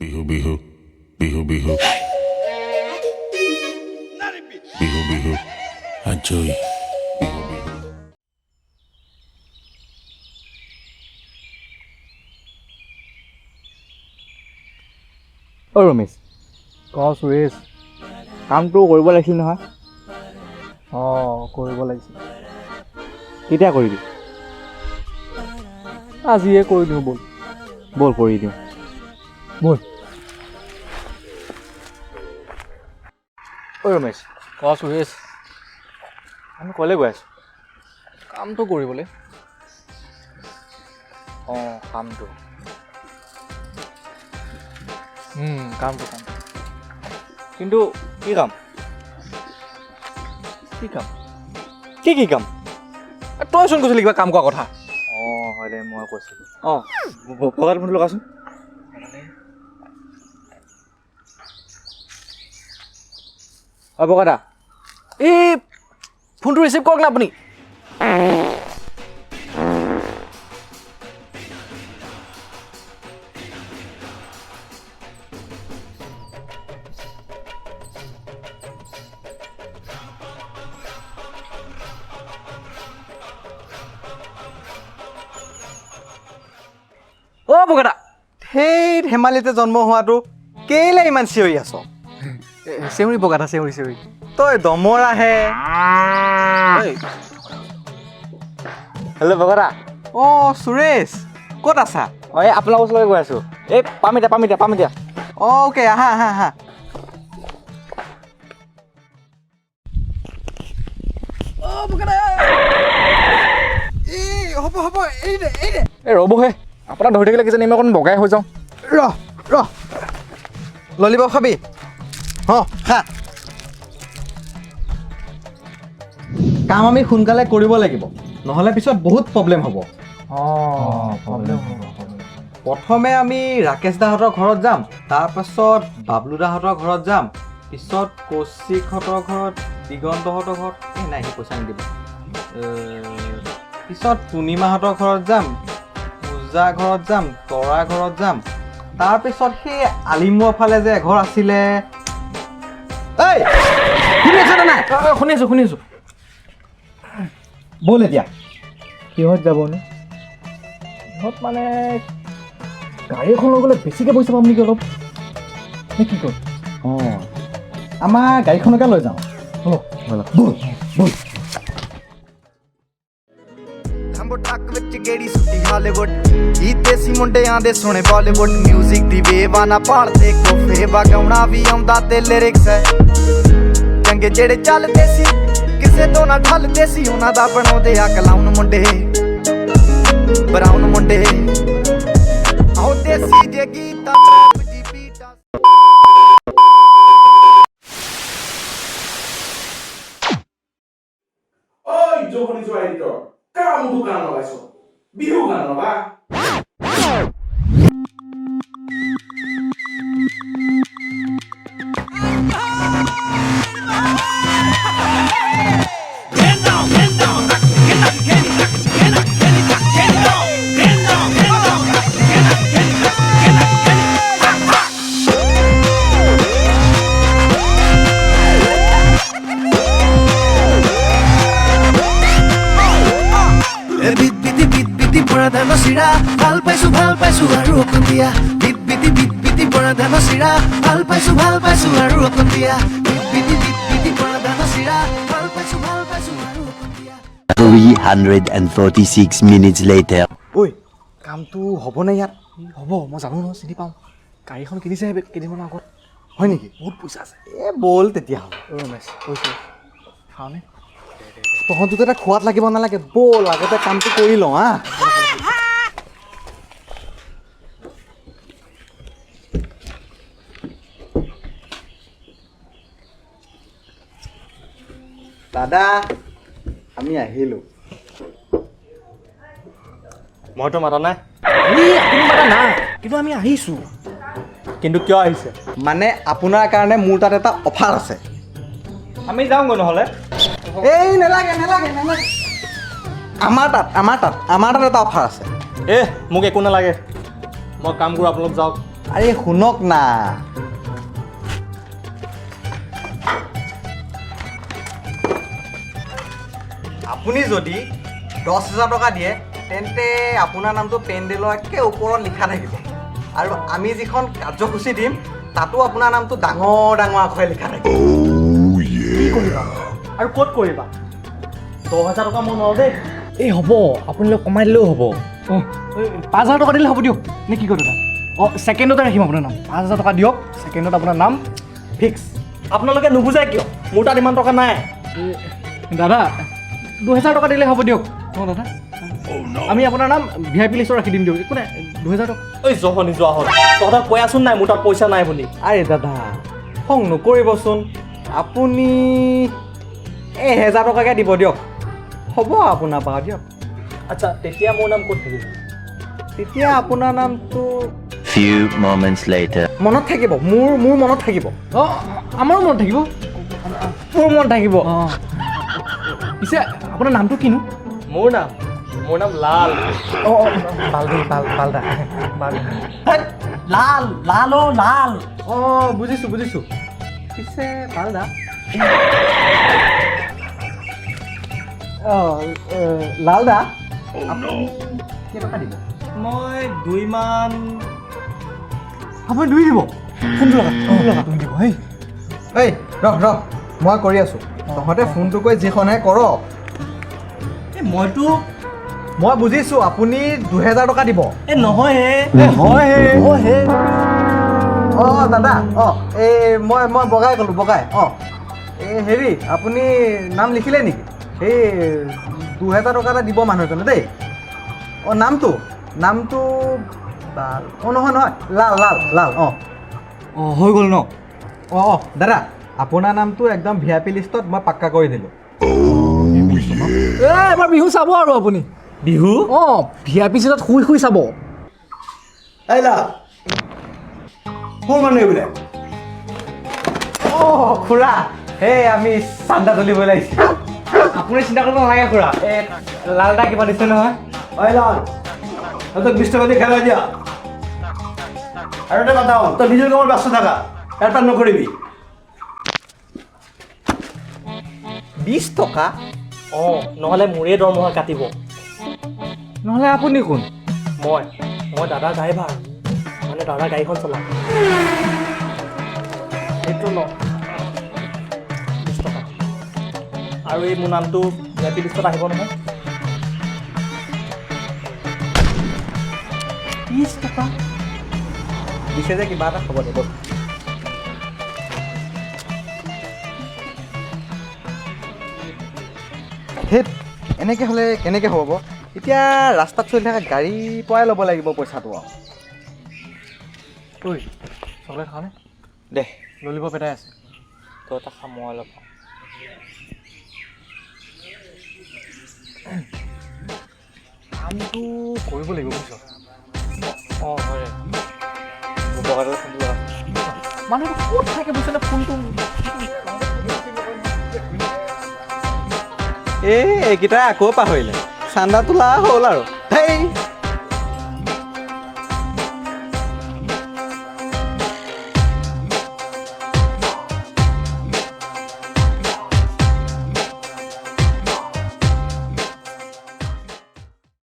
Bihu Bihu Bihu Bihu Bihu Bihu আজৈ Bihu Bihu. অ' ৰমেশ। ক সুৰেশ। কামটো কৰিব লাগিছিল নহয়। অঁ, কৰিব লাগিছিল। কেতিয়া কৰিবি? আজিয়ে কৰি দিওঁ ব'ল। ব'ল, কৰি দিওঁ। ব'ল। অ' ৰমেশ। ক সুৰেশ। আমি ক'লৈ গৈ আছোঁ? কামটো কৰিবলৈ। অঁ, কামটো। কামটো। কিন্তু কি কাম? কি কাম? কি কি কাম? তইচোন কৈছিলি কিবা কাম কৰা কথা। অঁ, হয় দে, মই কৈছিলোঁ। অঁ। বগাত ফোনটো লগাচোন। অঁ বগাদা। এই ফোনটো ৰিচিভ কৰক না আপুনি। অ' বগাদা। সেই ধেমালিতে জন্ম হোৱাটো কেলে ইমান চিঞৰি আছ? চেউৰী বগাদা, চেউৰী চেউৰী। তই দমৰাহে। হেল্ল' বগাদা। অঁ সুৰেশ, ক'ত আছা? অঁ, এই আপোনালোকৰ ওচৰলৈ গৈ আছোঁ। এই পাম এতিয়া, পাম এতিয়া, পাম এতিয়া। অঁ অ'কে, আহা আহা আহা। এই হ'ব হ'ব, এই দে এই দে। এই ৰ'বহে, আপোনাক ধৰি থাকিলে কিজানি আমি অকণ বগাই হৈ যাওঁ। ৰ ৰ, ললিপপ খাবি? অঁ খা। কাম আমি সোনকালে কৰিব লাগিব, নহ'লে পিছত বহুত প্ৰব্লেম হ'ব। অঁ, প্ৰব্লেম হ'ব। প্ৰথমে আমি ৰাকেশ দাহঁতৰ ঘৰত যাম, তাৰপাছত বাবলু দাহঁতৰ ঘৰত যাম, পিছত কৌশিকহঁতৰ ঘৰত, দিগন্তহঁতৰ ঘৰত, এই নাই, সি পইচা নিদিব। পিছত পূৰ্ণিমাহঁতৰ ঘৰত যাম, পূজা ঘৰত যাম, তৰা ঘৰত যাম, তাৰপিছত সেই আলিমূৰৰ ফালে যে এঘৰ আছিলে। এই শুনি আছনে নাই? শুনি আছোঁ, শুনি আছোঁ। ব'ল এতিয়া। কিহত যাবনো? কিহত মানে গাড়ী এখন লৈ গ'লে বেছিকৈ পইচা পাম নেকি অলপ, নে কি কয়? অঁ, আমাৰ গাড়ীখনকে লৈ যাওঁ। ব'লক। ব'ল ব'ল। ਲੰਬੋ ਟੱਕ ਵਿੱਚ ਗੇੜੀ ਸੁੱਟੀ ਹਾਲੀਵੁੱਡ ਕੀਤੇ ਸੀ ਮੁੰਡਿਆਂ ਦੇ ਸੁਣੇ ਬਾਲੀਵੁੱਡ ਮਿਊਜ਼ਿਕ ਦੀ ਵੇਵਾ ਨਾ ਭਾਲਦੇ ਕੋਫੇ ਵਾ ਗਾਉਣਾ ਵੀ ਆਉਂਦਾ ਤੇ ਲਿਰਿਕਸ ਐ ਚੰਗੇ ਜਿਹੜੇ ਚੱਲਦੇ ਸੀ ਕਿਸੇ ਤੋਂ ਨਾ ਠੱਲਦੇ ਸੀ ਉਹਨਾਂ ਦਾ ਬਣਾਉਂਦੇ ਆ ਕਲਾਉਨ ਮੁੰਡੇ ਬਰਾਊਨ ਮੁੰਡੇ ਆਓ ਦੇਸੀ ਜੇ ਗੀਤਾਂ ਟਰੈਪ ਜੀ ਬੀਟਾਂ। ঐ জহনি যোৱা এডিটৰ, কামটো গান লগাইছ, বিহু গান লগা। বিত বিতি বিত বিতি বৰা ধানৰ চিৰা ভাল পাইছো, ভাল পাইছো আৰু অকণ দিয়া। বিত বিতি বিত বিতি বৰা ধানৰ চিৰা ভাল পাইছো, ভাল পাইছো আৰু অকণ দিয়া। বিত বিতি বিত বিতি বৰা ধানৰ চিৰা ভাল পাইছো, ভাল পাইছো আৰু অকণ দিয়া। 346 minutes later. ঐ, কামটো হ'বনে ইয়াত? হ'ব, মই জানো নহয়, চিনি পাওঁ। গাড়ীখন কিনিছে কেইদিনমানৰ আগত। হয় নেকি? বহুত পইচা আছে। এই ব'ল তেতিয়াহ'লে। ৰমেশ কৈছোঁ, খাওঁনে? তহঁত দুটা খোৱাত লাগিব নালাগে, ব'ল আগতে কামটো কৰি লওঁ। আহ। দাদা, আমি আহিলোঁ। মইতো মাতা নাই। এই আপুনি মাতা নাই, কিন্তু আমি আহিছোঁ। কিন্তু কিয় আহিছে? মানে আপোনাৰ কাৰণে মোৰ তাত এটা অফাৰ আছে। আমি যাওঁগৈ নহ'লে। এই নালাগে নালাগে নালাগে, আমাৰ তাত এটা অফাৰ আছে। এ মোক একো নালাগে, মই কাম কৰোঁ, আপোনালোক যাওক। আৰে শুনক না। আপুনি যদি 10,000 টকা দিয়ে তেন্তে আপোনাৰ নামটো পেণ্ডেলৰ একে ওপৰত লিখা থাকিব, আৰু আমি যিখন কাৰ্যসূচী দিম তাতো আপোনাৰ নামটো ডাঙৰ ডাঙৰ আখৰে লিখা থাকিব। কি কৰিবা আৰু ক'ত কৰিবা? 10,000 টকা মই নোৱাৰোঁ দেই। এই হ'ব, আপোনালোক কমাই দিলেও হ'ব। অঁ, 5,000 টকা দিলে হ'ব দিয়ক, নে কি কয় দাদা? অঁ, ছেকেণ্ডতে ৰাখিম আপোনাৰ নাম। 5,000 টকা দিয়ক, ছেকেণ্ডত আপোনাৰ নাম ফিক্স। আপোনালোকে নুবুজাই কিয়? মোৰ তাত ইমান টকা নাই। দাদা, 2,000 টকা দিলে হ'ব দিয়ক। অঁ দাদা, আমি আপোনাৰ নাম ভি আই পি লিষ্টত ৰাখি দিম দিয়ক, একো নাই। 2,000 টকা। ঐ জহনি যোৱা হ'ল, তহঁতক কৈ আছোন নাই মোৰ তাত পইচা নাই বুলি। আৰে দাদা, খং নকৰিবচোন, আপুনি 1,000 টকাকৈ দিব দিয়ক, হ'ব আপোনাৰ পৰা দিয়ক। আচ্ছা, তেতিয়া মোৰ নাম ক'ত থাকিব? তেতিয়া আপোনাৰ নামটো Few moments later. মনত থাকিব, মোৰ মনত থাকিব। অঁ, আমাৰো মনত থাকিব। মোৰ মনত থাকিব। অঁ, পিছে আপোনাৰ নামটো কিনো? মোৰ নাম লাল। অঁ অঁ, বালদে বাল বালদা বাল। লাল, লাল, অ' লাল। অঁ, বুজিছোঁ বুজিছোঁ। পিছে ভাল দা, অঁ লাল দা, আপুনি কেইটকা দিব? মই দুইমান। আপুনি দুই দিব? ফোনটো লগা, ফোনটো লগা, তুমি দিব। হেই এই ৰহ ৰহ, মই কৰি আছোঁ। তহঁতে ফোনটো কৰি যিখনহে কৰ। এই মইতো মই বুজিছোঁ, আপুনি 2,000 টকা দিব। এই নহয় হে। হয় হে। অঁ হে। অঁ দাদা, অঁ এই মই বগাই ক'লোঁ, বগাই। অঁ, এই হেৰি, আপুনি নাম লিখিলে নেকি? এই 2,000 টকা এটা দিব মানুহজনে দেই। অঁ, নামটো বাল, অঁ নহয় নহয়, লাল লাল লাল। অঁ অঁ, হৈ গ'ল ন? অঁ অঁ দাদা, আপোনাৰ নামটো একদম ভি আই পি লিষ্টত মই পাক্কা কৰি দিলোঁ। এ এবাৰ বিহু চাব আৰু আপুনি। বিহু? অঁ, ভি আই পি চিটত শুই শুই চাব। এই লাল, কোন মানুহ এইবিলাক? অঁ খুৰা, এই আমি চান্দা তুলিবলৈ আহিছোঁ। আপুনি চিন্তা কৰিব নালাগে খুৰা, এই লাল দা কিবা দিছে নহয়। ঐ লাল, তহঁতক 20 টকা দি খেলাই দিয়া। আৰু এটা কথা হ'ল, তই নিজৰ কামত ব্যস্ত থাকা, এটা নকৰিবি। 20 টকা? অঁ, নহ'লে মোৰে দৰমহা কাটিব। নহ'লে আপুনি কোন? মই দাদাৰ ড্ৰাইভাৰ, মানে দাদাৰ গাড়ীখন চলাওঁ। এইটো ল 20 টকা, আৰু এই মোৰ নামটো ভি আই পি লিষ্টত আহিব নহয়। 20 টকা দিছে যে কিবা এটা হ'ব দে। ধেত, এনেকৈ হ'লে কেনেকৈ হ'ব? এতিয়া ৰাস্তাত চলি থকা গাড়ীৰ পৰাই ল'ব লাগিব পইচাটো আৰু। ঐ, চকলেট খাওঁনে? দে। ললিপপ এটাই আছে। তই এটা খা, মই অলপ খাওঁ। কামটো কৰিব লাগিব, বুজিছ? অঁ হয়, মোৰ পকেটলৈ ফোনটো লগা। মানুহটো ক'ত থাকে বুজিছনে? ফোনটো এই এইকেইটাই আকৌ পাহৰিলে, চান্দা তোলা হ'ল আৰু। হেই।